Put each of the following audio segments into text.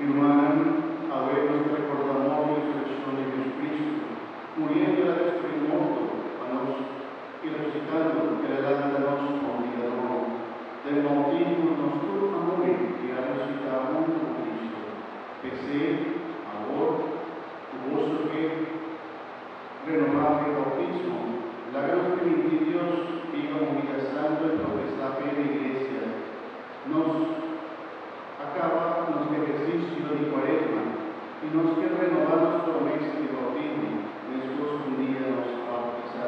Mi rumannan, awe nos ta rekordá morto i resurekshon di Jesucristo. Muriendo El a destruí morto pa nos i resusitando El a lanta nos pa un bida nobo. Den boutismo nos tur a muri i a resusitá huntu ku Cristo. P'esei, awor ku boso ke renobá e boutismo, laga nos primintí Dios biba un bida santu i profesá fe na Iglesia. Nos a kaba nos ehersisio di Kuaresma i nos ke renobá nos promesa di boutismo meskos ku un dia nos a boutisá.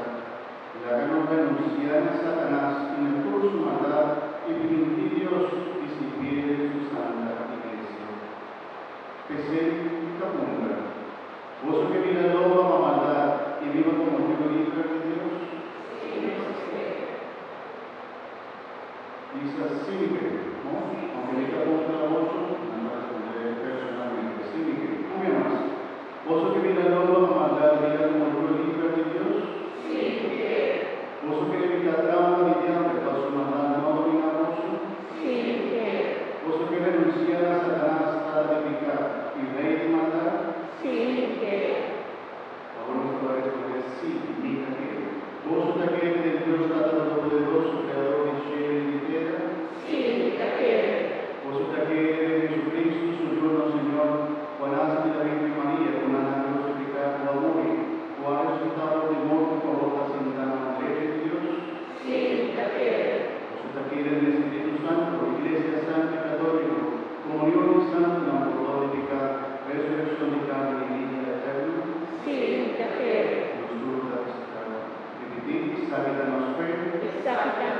Laga nos renunsiá na Satanas i na tur su maldat i primintí Dios di sirbié den su santa Iglesia. P'esei mi ta puntra, Boso ke bira loba pa maldat i biba komo yu liber di Dios? Sí, nos ke. Bisa sí mi ke, no? Aunke mi ta puntra boso, nan ta respondé personalmente, Sí mi ke. Un bia mas, Boso ke bira loba pa maldat i bira komo yu liber di Dios? Sí, mi ke. Boso ke evitá trampa di diabel pa su maldat no dominá boso? Sí, mi ke. Boso ke renunsiá na Satanas, tata di piká i rei di maldat? Sí, mi ke. Awor nos ta bai respondé, Sí, mi ta kere. Boso ta kere den Dios Tata Todopoderoso, Kreador di shelu i di tera? Sí, mi ta kere. Boso ta kere den Jesucristo, su Yu, nos Señor, ku a nase di la Virgen Maria, ku nan a krusifiká, ku a muri, ku a resusitá for di morto i ku awor ta sintá na man drechi di Dios? Sí, mi ta kere. Boso ta kere den Spiritu Santu, Iglesia Santu i Katóliko, komunion di santunan, pordon di piká, resurekshon di karni i bida eterno? Sí, mi ta kere. Nos tur ta ripití, Esaki ta nos fe. Esaki ta.